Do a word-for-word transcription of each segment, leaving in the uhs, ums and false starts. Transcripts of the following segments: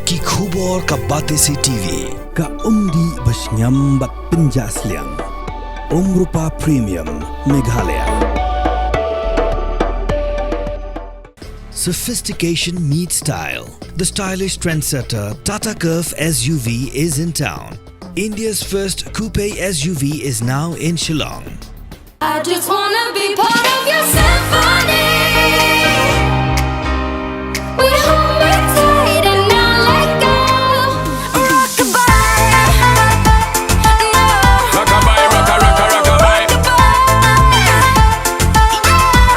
Ki khubor ka Batesi T V. Ka umdih ba shngiam bad pynjah sliang. Umrupa Premium Meghalaya. Sophistication meets style. The stylish trendsetter Tata Curvv S U V is in town. India's first coupe S U V is now in Shillong. I just wanna be part of your symphony. We hold me tight and not let go. Rockabye. No. Rockabye, rocka, rocka, rockabye. Rockabye. Yeah.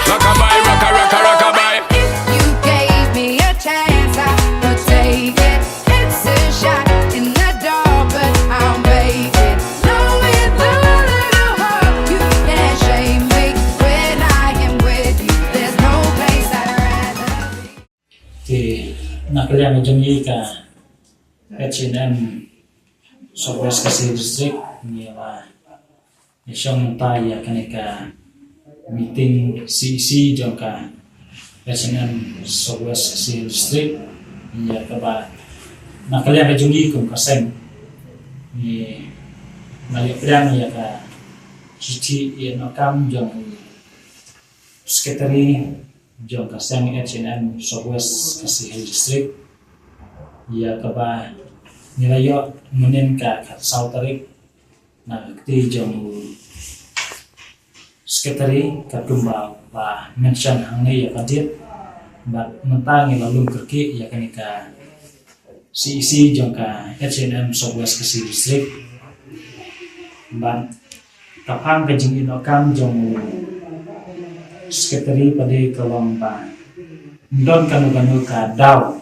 Rockabye, rocka, rocka, rockabye. If you gave me a chance, I would take it. It's a shot in the dark, but I'll make it. Know with a little hope you can't shame me. When I am with you, there's no place I'd rather be. Te na ka liang jong ngi ka H and M South West Khasi District, ngi la ngi shong mynta ïa kane ka meeting C E C jong ka H and M South West Khasi District, ïa kaba na ka liang ka jong ngi kum ka seng ngi la ïoh pdiang ïa ka shithi ïa ka kam jong u secretary jong ka seng H and M South West Khasi Hills District, ïa kaba ngi la ïoh mynnin ka khatsaw tarik na ka kti jong u secretary, katkum ba la mention hangne ïa ka date. Bad mynta ngi la lum kyrkieh ïa kane ka C E C jong ka H and M South West Khasi District. Bad ka phang ka jingïehnoh kam jong u secretary pat ka long ba ym don kano kano ka daw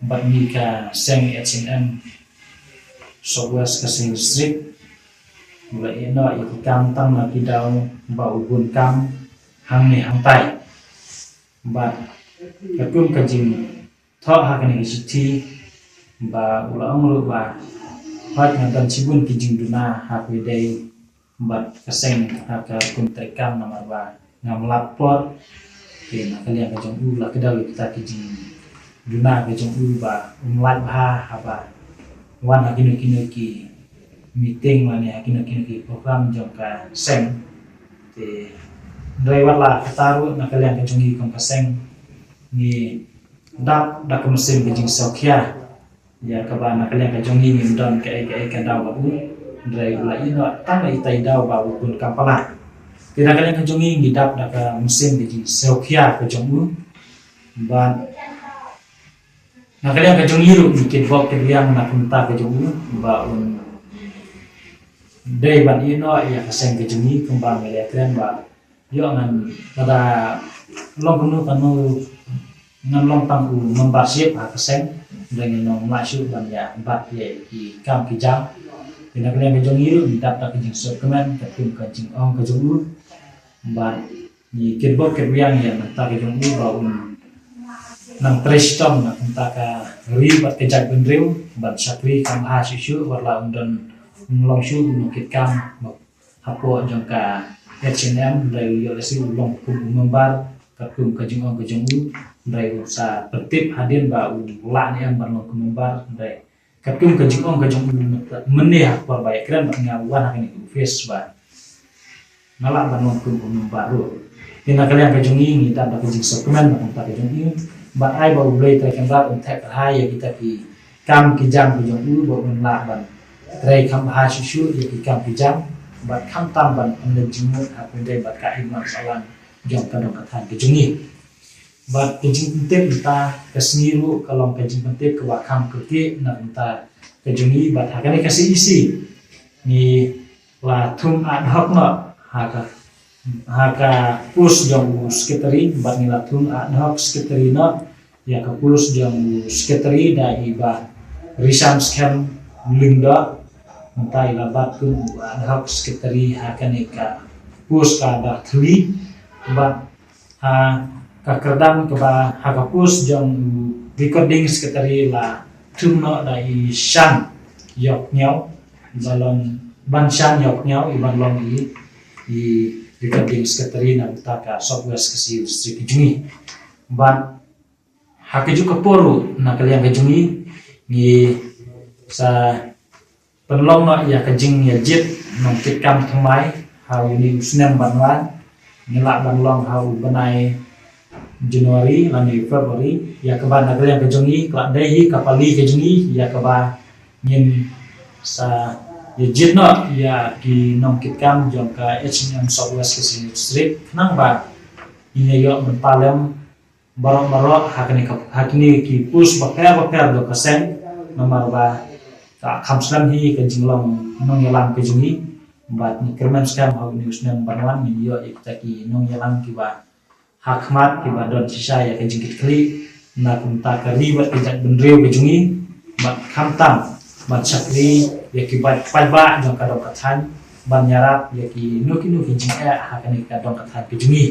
bad ngi ka seng H and M South West Khasi District, u la ïehnoh ïa ki kam tang na ki daw ba u bun kam hangne hangtai. Bad katkum ka jingthoh ha kane ka shithi ba u la ong ruh ba hooid nga don shibun ki jingduna ha kaba ïadei bad ka seng ha ka kum treikam namar ba ngam lap por. Te na ka liang ka jong u la kdew ïa kita ki jingduna ka jong u ba um lait bha haba wan ha kino kino ki meeting lane ha kino kino ki program jong ka seng. Te hynrei wat la katta ruh na ka liang ka jong ngi kum ka seng ngi dap da ka mynsiem ka jingsngewkhia. Ïa kaba na ka liang ka jong ngi ngim don kaei kaei ka daw bad u. Hynrei u la ïehnoh tang ïa itai i daw ba u bun kam palat. Te na ka liang ka jong ngi ngi dap da ka mynsiem ka jingsngewkhia ka jong u. Bad na ka liang ka jong ngi ruh ngi kitbok kitrwiang na ka bynta ka jong u ba un dei ban ïehnoh ïa ka seng ka jong ngi kumba ngi la ïakren ba ïoh ngan lada long kumno kumno ngan long tang u membership ha ka seng, hynrei ngin ym lah shuh ban ïa bat ïa ki kam ki jam. Te na ka liang ka jong ngi ruh ngi dap da ka jingsngewkmen katkum ka jingong ka jong u. Bad ngi kitbok kitrwiang ïa ka bynta ka jong u ba un nang trei shitom na ka bynta ka ri bad ka jaitbynriew ban shakri kham bha shuh shuh, wat la un don, un long shuh u nongkitkam hapoh jong ka H and M, hynrei u ïoh lehse u long kum u member, katkum ka jingong ka jong u, hynrei u sa pyntip hadien ba u lah ne em ban long kum member, hynrei katkum ka jingong ka jong u mynne ha ka por ba ïakren bad nga wan ha kane ka office ba nga lah ban long kum u member ruh. Te na ka liang ka jong ngi ngi dap da ka jingsngewkmen na ka bynta ka jong u, bad ai ba U Blei Trai Kynrad un theh kyrhai ïa kita ki kam ki jam ki jong u ba un lah ban trei kham bha shuh shuh ïa ki kam ki jam bad khamtam ban pynleit jingmut ha pyrthei bad ka imlang sahlang jong ka dong ka thaiñ ka jong ngi. Bad ka jingpyntip mynta ka sngi ruh ka long ka jingpyntip kaba kham kyrkieh na ka bynta ka jong ngi bad ha kane ka C E C ngi la thung ad hoc noh ha ka ha ka post jong u secretary bad ngi la thung ad hoc secretary noh ïa ka post jong u secretary da i Bah Risam Skhem Lyngdoh. Mynta i la bat kum u ad hoc secretary ha kane ka post kaba three bad ha ka kyrdan kaba ha ka post jong u recording secretary la thung noh da i Shan Yok Nyaw, ba long Ban Shan Yok Nyaw i ban long i i recording secretary na ka bynta ka South West Khasi District ka jong ngi. Bad ha kajuh ka por ruh na ka liang ka jong ngi Ngi sa pynlong noh ïa ka jingïajied nongkitkam thymmai ha une u snem ban wan. Ngi lah ban long ha u bnai January lane February, ïa kaba na ka liang ka jong ngi ka la dei hi ka pali ka jong ngi ïa kaba ngin sa ïajied noh ïa ki nongkitkam jong ka H N M South West Khasi Hills District khnang ba ngin ïa ïoh ban pynlong baroh baroh ha kane ka, ha kine ki post bapher bapher jong ka seng. Namar ba ka kham slem hi ka jinglong nongïalam ka jong ngi, bad ngi kyrmen skhem ha une u snem ban wan ngin ïoh ïa kita ki nongïalam kiba ha khmat, kiba don shisha ïa ka jingkitkhlieh na ka bynta ka ri bad ka jaitbynriew ka jong ngi, bad khamtam ban shakri ïa ki paidbah jong ka dong ka thaiñ ban ïarap ïa kino kino ki jingeh ha kane ka dong ka thaiñ ka jong ngi.